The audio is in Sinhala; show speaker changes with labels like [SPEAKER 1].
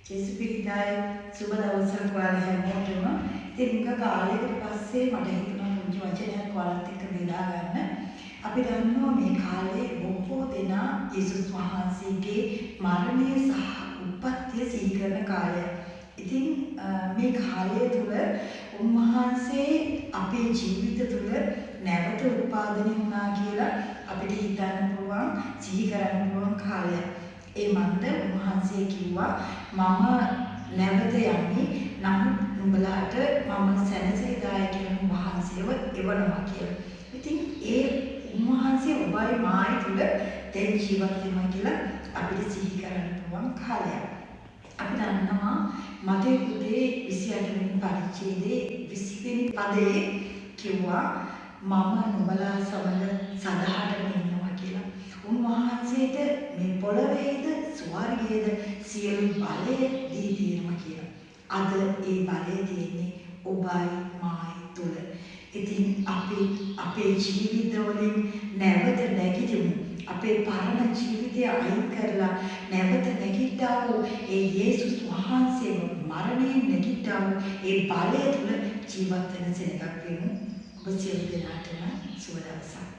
[SPEAKER 1] ජේසු පිහිටයි. සුබ දවසක් ඔයාලා හැමෝටම. ඉතින් හුඟ කාලයකට පස්සේ මට හිතුණා පුංචි වචනයක් ඔයාලත් එක්ක බෙදා ගන්න. අපි දන්නවා මේ කාලේ බොහෝ දෙනා යේසුස් වහන්සේගේ මරණය සහ උත්පත්තිය සිහි කරන කාලයක්. ඉතින් මේ කාලය තුල උන්වහන්සේ අපේ ජීවිත තුල නැවත උත්පාදනය වුණා කියලා අපිට හිතන්න පුළුවන්, සිහි කරන්න පුළුවන් කාලයක්. ඒ මන්ද උන්වහන්සේ කිව්වා, මම නැවත යමි, නමුත් නුඹලාට මම සැනසිලිදායකයන් වහන්සේව එවනවා කියලා. ඉතින් ඒ උන්වහන්සේ ඔබයි මායි තුල දැන් ජීවත් වෙනවා කියලා අපිට සිහි කරන්න පුළුවන් කාලයක්. අපි දන්නවා මතෙව් පොතේ 28 වෙනි පරිච්ඡේදයේ 20 වෙනි පදයේ කිව්වා, මම නුඹලා සමග සදහටම ඉන්නවා කියලා. උන්වහන්සේට මේ පොළවේද ස්වර්ගයේද සියලු බලය දී තියෙනවා කියලා. අද ඒ බලය තියෙන්නේ ඔබයි මායි තුල. ඉතින් අපි අපේ ජීවිතවලින් නැවත නැගිටිමු. අපේ පරණ ජීවිතය අයින් කරලා නැවත නැගිට්ටා වූ ඒ යේසුස් වහන්සේම මරණයෙන් නැගිට්ටා වූ ඒ බලය තුල ජීවත් වෙන සෙනඟක් වෙමු. ඔබ සියලු දෙනාටම සුබ දවසක්.